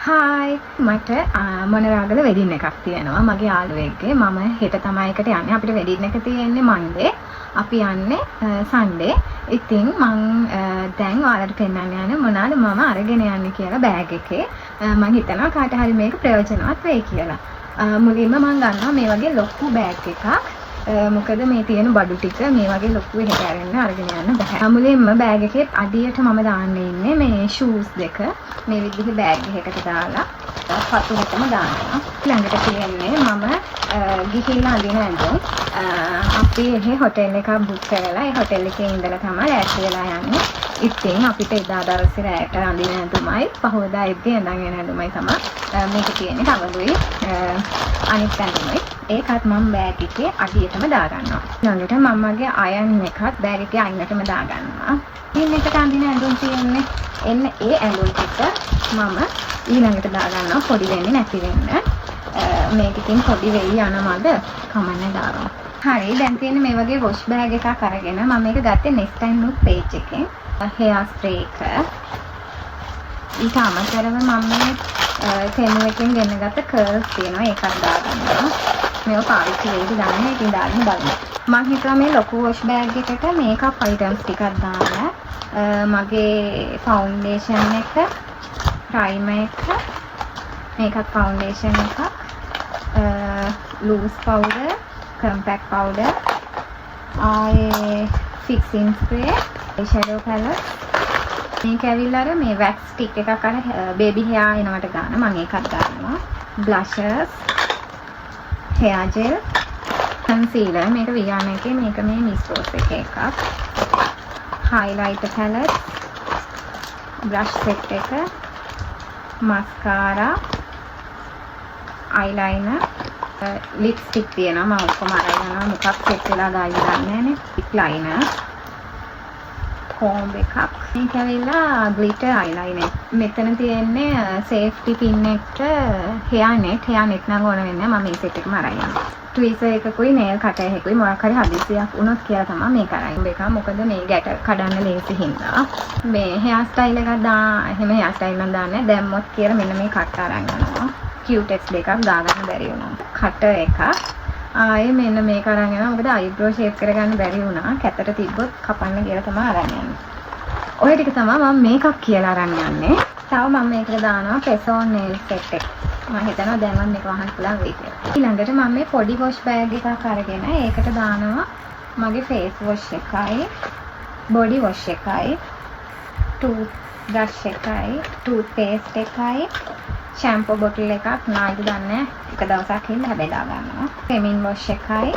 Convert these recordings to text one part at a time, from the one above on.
Hi, මට Monaragala wedding එකක් තියෙනවා මගේ යාළුවෙක්ගේ. මම හෙට තමයි එකට යන්නේ. අපිට වෙඩින් එක තියෙන්නේ මන්ඩේ. අපි යන්නේ සන්ඩේ. ඉතින් මං දැන් ඔයාලට පෙන්වන්න යන්නේ මොනවාද මම අරගෙන යන්නේ කියලා බෑග් එකේ. මං හිතනවා කාට හරි මේක ප්‍රයෝජනවත් වෙයි කියලා. මුලින්ම මං ගන්නවා මේ වගේ ලොකු බෑග් එකක්. මොකද මේ තියෙන බඩු ටික මේ වගේ ලොකු එහෙට ඇරෙන්න අරගෙන යන්න බැහැ. මුලින්ම බෑග් එකේ අඩියට මම දාන්න ඉන්නේ මේ ෂූස් දෙක. මේ විදිහේ බෑග් එකකට දාලා පතුලටම දානවා. ළඟට තියෙන්නේ මම ගිහිල්ලා අඳින ඇඳුම්. අපි එහෙ හොටෙල් එකක් බුක් කරලා ඒ හොටෙල් එකේ ඉඳලා තමයි ලෑස්ති වෙලා යන්නේ. ඉතින් අපිට එදා දවසේ රැයට අඳින ඇඳුමයි පහුවදා එද්දි ඇඳන් යන ඇඳුමයි තමයි මේක තියෙන්නේ, ටවලුයි අනිත් ඇඳුමයි. ඒකත් මම බෑග් එකේ අඩියටම දාගන්නවා. ළඟට මම මගේ අයන් එකත් බෑග් එකේ අයිනටම දාගන්නවා. ඉතින් එකට අඳින ඇඳුම් තියෙන්නේ. එන්න ඒ ඇඳුම් ටික මම ඊළඟට දාගන්නවා පොඩි වෙන්නේ නැති වෙන්න. මේක ඉතින් පොඩි වෙයි යනවද, කමක් නෑ, දාගමු. හරි, දැන් තියෙන්නේ මේ වගේ වොෂ් බෑග් එකක් අරගෙන. මම මේක ගත්තේ Nest and Nook page එකෙන්. හෙයා ස්ප්‍රේ එක. ඊට අමතරව මම මේ ටෙමු එකෙන් ගෙන ගත්ත කර්ල්ස් තියෙනවා, ඒකත් දාගන්නවා. මේව පාවිච්චි වෙයිද දන්නේ නැහැ. ඉතින් දාගෙන බලමු. මං හිතුවා මේ ලොකු වොෂ් බෑග් එකට මේකප් අයිටම්ස් ටිකක් දාන්න. මගේ ෆවුන්ඩේෂන් එක, ප්‍රයිමර් එක, මේකත් ෆවුන්ඩේෂන් එකක්, ලූස් පවුඩර්, කම්පැක්ට් පවුඩර්, ආයේ ෆික්සිං ස්ප්‍රේ, අයිෂැඩෝ පැලට්. මේක ඇවිල්ලා අර මේ වැක්ස් ස්ටික් එකක්, අර බේබි හෙයා එනවට ගන්න, මම ඒකත් ගන්නවා. බ්ලෂර්ස්, හෙයා ජෙල්, කන්සීලර්, මේක වියාන එකේ, මේක මේ මිස් රෝස් එකේ එකක්. හයිලයිටර් පැලට්, බ්‍රෂ් සෙට් එක, මස්කාරා, අයිලයිනර්, ලිප්ස්ටික් තියෙනවා. මම ඔක්කොම අරන් යනවා. මොකක් සෙට් වෙලා දායිද දන්නේ නැහනේ. ලිප් ලයිනර්, කෝම්බ් එකක්. මේක ඇවිල්ලා ග්ලිටර් අයිලයිනර්. මෙතන තියෙන්නේ සේෆ්ටි පින් එකට හෙයා නෙට්. හෙයා නෙට් නම් ඕන වෙන්නේ නැහැ. මම මේ සෙට් එකම අරන් යනවා. ට්වීසර් එකකුයි නේල් කටර් එකකුයි, මොකක් හරි හදිසියක් වුණොත් කියලා තමයි මේක අරන් යන්නේ. එක මොකද මේ ගැට කඩන්න ලේසි හින්දා. මේ හෙයා ස්ටයිල් එකක් දා, එහෙම හෙයා ස්ටයිල් නම් දාන්නේ නැහැ. දැම්මොත් කියලා මෙන්න මේ කට්ට අරන් යනවා. කියුටෙක්ස් දෙකක් දාගන්න බැරි වුණා. කටර් එකක්. ආයේ මෙන්න මේක අරන් යනවා. මොකද අයිබ්‍රෝ ෂේප් කරගන්න බැරි වුණා. කැතට තිබ්බොත් කපන්න කියලා තමයි අරන් යන්නේ. ඔය ටික තමයි මම මේකප් කියලා අරන් යන්නේ. තව මම මේකට දානවා ප්‍රෙස් ඔන් නේල් සෙට් එක. මම හිතනවා දැන් මම මේක වහන්න පුළුවන් වෙයි කියලා. ඊළඟට මම මේ පොඩි වොෂ් බෑග් එකක් අරගෙන ඒකට දානවා මගේ ෆේස් වොෂ් එකයි, බොඩි වොෂ් එකයි, ටූත් බ්‍රෂ් එකයි, ටූත් පේස්ට් එකයි, ෂැම්පෝ බොටල් එකක් නායිද දන්නේ නැහැ. එක දවසක් හින්දා හැබැයි දාගන්නවා. ෆෙමින් වොෂ් එකයි,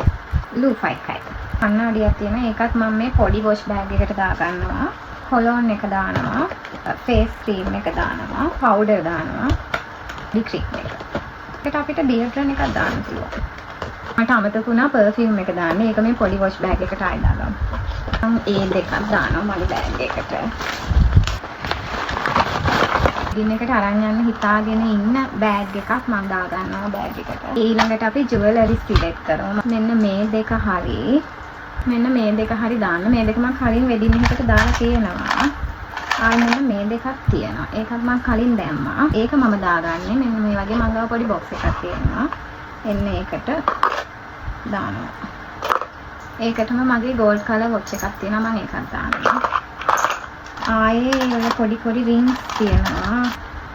ලූෆා එකයි. කණ්ණාඩියක් තියෙනවා. ඒකත් මම මේ පොඩි වොෂ් බෑග් එකට දාගන්නවා. කොලෝන් එක දානවා. ෆේස් ක්‍රීම් එක දානවා. පවුඩර් දානවා. බොඩි ක්‍රීම් එක. ඒකට අපිට ඩියෝඩරන්ට් එකක් දාන්න පුළුවන්. මට අමතක වුණා පර්ෆියුම් එක දාන්න. ඒක මේ පොඩි වොෂ් බෑග් එකට ආයෙ දාගමු. මම ඒ දෙකක් දානවා මගේ බෑග් එකට. වෙඩින් එකට අරන් යන්න හිතාගෙන ඉන්න බෑග් එකක් මම දාගන්නවා බෑග් එකට. ඊළඟට අපි ජුවලරි සිලෙක්ට් කරමු. මෙන්න මේ දෙක හරි. මෙන්න මේ දෙක හරි දාන්න. මේ දෙක මම කලින් වෙඩින් එකකට දාලා තියෙනවා. ආයෙ මෙන්න මේ දෙකක් තියෙනවා. ඒකත් මම කලින් දැම්මා. ඒක මම දාගන්නේ මෙන්න මේ වගේ මං ගාව පොඩි බොක්ස් එකක් තියෙනවා. එන්න ඒකට දානවා. ඒකටම මගේ ගෝල්ඩ් කලර් වොච් එකක් තියෙනවා, මම ඒකත් දානවා. ආයේ ඔය පොඩි පොඩි රින්ග්ස් තියෙනවා.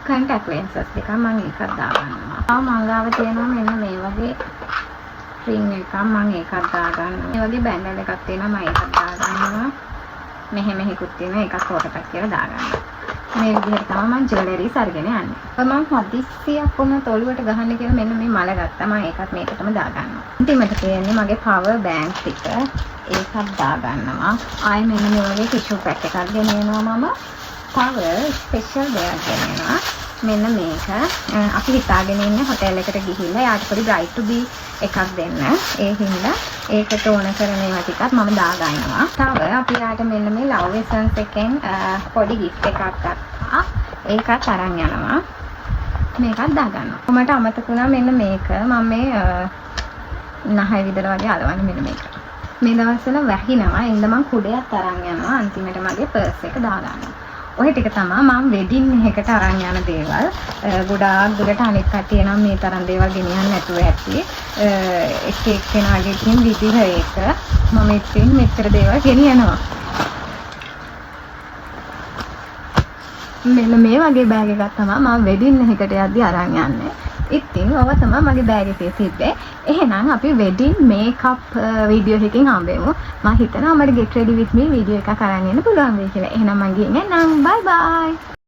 කන්ටැක්ට් ලෙන්සස් දෙකක්, මම ඒකත් දාගන්නවා. තව මං ගාව තියෙනවා මෙන්න මේ වගේ රින්ග් එකක්, මම ඒකත් දාගන්නවා. මේ වගේ බැන්ඩල් එකක් තියෙනවා, මම ඒකත් දාගන්නවා. මෙහෙ මෙහෙකුත් තියෙනවා, ඒකත් පොටපත් කියලා දාගන්නවා. මේ විදිහට තමයි මං ජුවලරිස් අරගෙන යන්නේ. මං හදිස්සියක් වුණොත් ඔළුවට ගහන්න කියලා මෙන්න මේ මල ගත්තා. මම ඒකත් මේකටම දාගන්නවා. අන්තිමට තියෙන්නේ මගේ පවර් බැංක් ටික. ඒකත් දාගන්නවා. ආයේ මෙන්න මේ වගේ ටිෂු පැක් එකක් ගෙනියනවා මම. තව ස්පෙෂල් දෙයක් ගෙනියනවා. මෙන්න මේක. අපි හිතාගෙන ඉන්නේ හොටෙල් එකට ගිහිල්ලා එයාට පොඩි බ්‍රයිඩ් ටු බි එකක් දෙන්න. ඒ හින්දා ඒකට ඕන කරන ඒවා ටිකත් මම දාගන්නවා. තව අපි එයාට මෙන්න මේ ලව් එසන්ස් එකෙන් පොඩි ගිෆ්ට් එකක් ගත්තා. ඒකත් අරන් යනවා. මේකත් දාගන්නවා. මට අමතක වුණා මෙන්න මේක. මම මේ නහය විදලා වගේ අලවන්නේ මෙන්න මේක. මේ දවස්වල වැහිනවා. ඒ හින්දා මං කුඩයක් අරන් යනවා. අන්තිමට මගේ පර්ස් එක දාගන්නවා. ඔය ටික තමයි මම වෙඩින් එකකට අරන් යන දේවල්. ගොඩාක් දුරට අනිත් කට්ටිය නම් මේ තරම් දේවල් ගෙනියන්නේ නැතුව ඇති. එක එක්කෙනාගේ ඉතින් විදිහ ඒක. මම ඉතින් මෙච්චර දේවල් ගෙනියනවා. මෙන්න මේ වගේ බෑග් එකක් තමයි මම වෙඩින් එකකට යද්දි අරන් යන්නේ. ඉතින් ඔව තමයි මගේ බෑග් එකේ තිබ්බේ. එහෙනම් අපි වෙඩින් මේකප් වීඩියෝ එකකින් හම්බෙමු. මම හිතනවා මට get ready with me video එකක් අරන් එන්න පුළුවන් වෙයි කියලා. එහෙනම් මං ගිහින් එන්නම්. බයි බයි.